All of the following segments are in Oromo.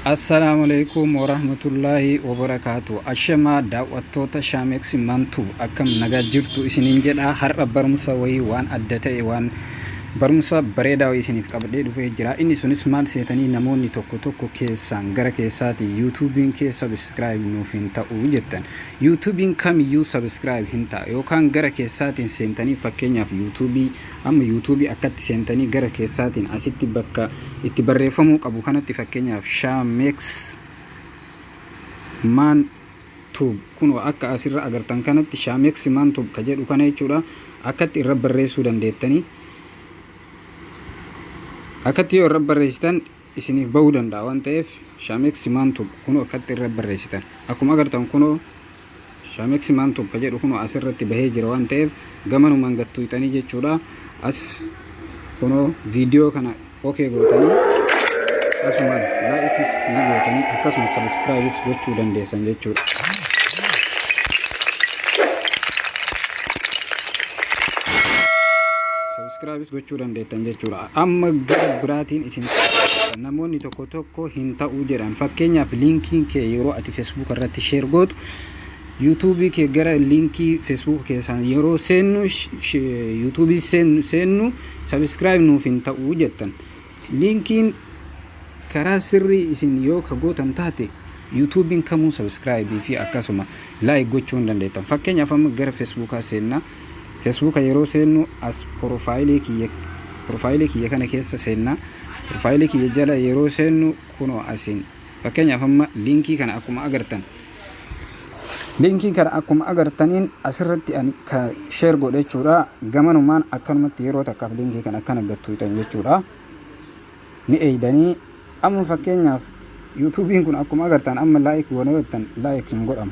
Assalaamu alaikum warahmatullaahi wabarakaatu. Ashamaa daawwattoota Shaamex Mantu, akkam nagaa jirtu isiniin jedha. Har'a barumsa wayii waan adda ta'e, waan barumsa bareedaa wayii isiniif qabadhee dhufee jira. Inni sunis maal seetanii, namoonni tokko tokko keessaan gara keessaati YouTube'n kee subscribe nuuf hin ta'u jettan. YouTube'n kamiyyuu subscribe hin ta'a, yookaan gara keessaatiin seentanii, fakkeenyaaf YouTube amma YouTube akkatti seentanii gara keessaatiin asitti bakka itti barreeffamuu qabu kanatti, fakkeenyaaf Shaamex Man Tube, kunoo akka asirra agartan kanatti Shaamex Man Tube ka jedhu kana jechuudha, akkatti irra barreessuu dandeettanii. Akkatti yoo irra barreessitan isiniif bahuu danda'a waan ta'eef, Shaamex Man Tube kunoo akkatti irra barreessitan, akkuma agartan kunoo Shaamex Man Tube ka jedhu kunoo asirratti bahee jira waan ta'eef, gamanumaan gattuuxanii jechuudha. As kunoo viidiyoo kana okay gootanii, asumaan likeis ni gootanii, akkasuma subscribeis gochuu dandeessan jechuudha. Subscribeis gochuu dandeettan jechuudha. Amma gara biraatiin isin namoonni tokko tokko hin ta'uu jedhan, fakkeenyaaf linkiin kee yeroo ati Facebook irratti share gootu, YouTubeii kee gara linkii Facebook keessaan yeroo seennu, YouTubeii seennu subscribe nuuf hin ta'uu jettan. Linkiin karaa sirrii isin yoo ka gootan taate, YouTubeiin kamuu subscribe fi akkasuma like gochuu hin dandeettan. Fakkeenyaaf amma gara Facebookaa seenna. Facebooka yeroo seennu as profileii kiyya kana keessa seenna. Profileii kiyya jala yeroo seennu kunoo asiin fakkeenyaaf amma linkii kana akkuma agartan, linkii kana akkuma agartaniin asirratti ani ka share godhe jechuudha. Gamanumaan akkanumatti yeroo takkaaf linkii kana akkana gattuutan jechuudha, ni eeydanii. Amma fakkeenyaaf YouTubeiin kun akkuma agartan amma like goone yoo jettan, like hin godhamu,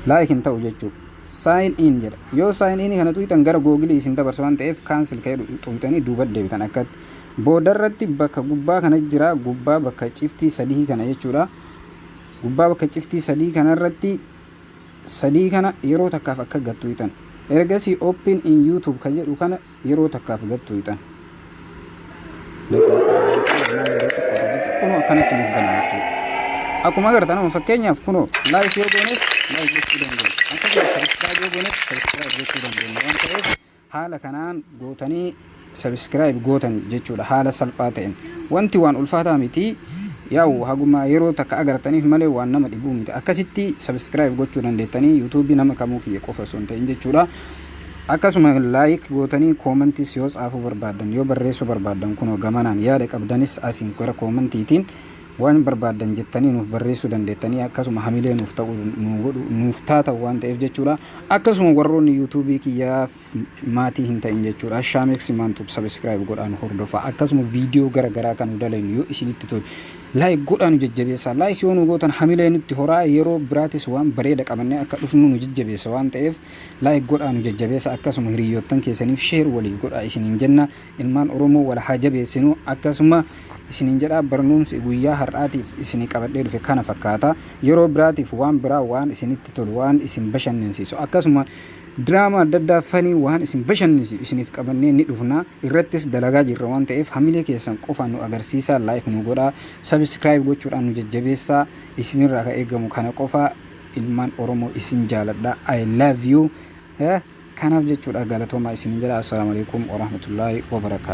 like hin ta'u jechuudha. Sign in jedha. Yoo sign in kana tuqxan gara Googleii isin dabarsu waan ta'eef, cancel ka'ee tuqxanii duuba deebitan. Akkatti boodarratti bakka gubbaa kana jira, gubbaa bakka ciftii sadii kana jechuudha. Gubbaa bakka ciftii sadii kanarratti, sadii kana yeroo takkaaf akka gattuuxan, ergasii "open in YouTube" ka jedhu kana yeroo takkaaf gattuuxan, kunoo akkanatti nuuf banama jechuudha. Akkuma agartan amma fakkeenyaaf kunoo like yoo goones like gochuu dandeenya. Akkasuma subscribe yoo goones subscribe gochuu dandeenya waan ta'eef, haala kanaan gootanii subscribe gootan jechuudha haala salphaa ta'een. Wanti waan ulfaataa miti, yaa'u haguma yeroo takka agartaniif malee waan nama dhibuu miti. Akkasitti subscribe gochuu dandeettanii YouTubeii nama kamuu, kiyya qofa osoo hin ta'in jechuudha. Akkasuma like gootanii, commentis yoo tsaafuu barbaaddan, yoo barreessuu barbaaddan, kunoo gamanaan yaada qabdanis asiin gara commentiitiin waan barbaaddan jettanii nuuf barreessuu dandeettanii, akkasuma hamilee nuuf ta'u nu godhu nuuf taatan waan ta'eef jechuudha. Akkasuma warroonni YouTubeii kiyyaaf maatii hin ta'in jechuudha, Shaamex Maantub subscribe godhaan hordofaa. Akkasuma viidiyoo gara garaa kan nu dalaynu yoo isinitti tole like godhaa nu jajjabeessaa. Like yoo nu gootan hamilee nutti horaa, yeroo biraatis waan bareeda qabannee akka dhufnu nu jajjabeessa waan ta'eef, like godhaa nu jajjabeessa. Akkasuma hiriyoottan keessaniif share waliif godhaa isiniin jenna. Ilmaan Oromoo wal haa jabeessinu akkasuma isiniin jedhaa. Barnoomsi guyyaa har'aatiif isinii qabadhee dhufe kana fakkaata. Yeroo biraatiif waan biraa, waan isinitti tolu, waan isin bashannansiisu, akkasuma diraamaa adda addaa, funny, waan isin bashannansiisu isiniif qabannee ni dhufna. Irrattis dalagaa jirra waan ta'eef, hamilee keessan qofaan nu agarsiisaa, like nu godhaa, subscribe gochuudhaan nu jajjabeessaa. Isinirraa kan eegamu kana qofa. Ilmaan Oromoo, isin jaaladha, I love you. Kanaaf jechuudha, galatoomaa isinin jedha. Assalaamu alaikum warahmatullaahi wabarakaatu.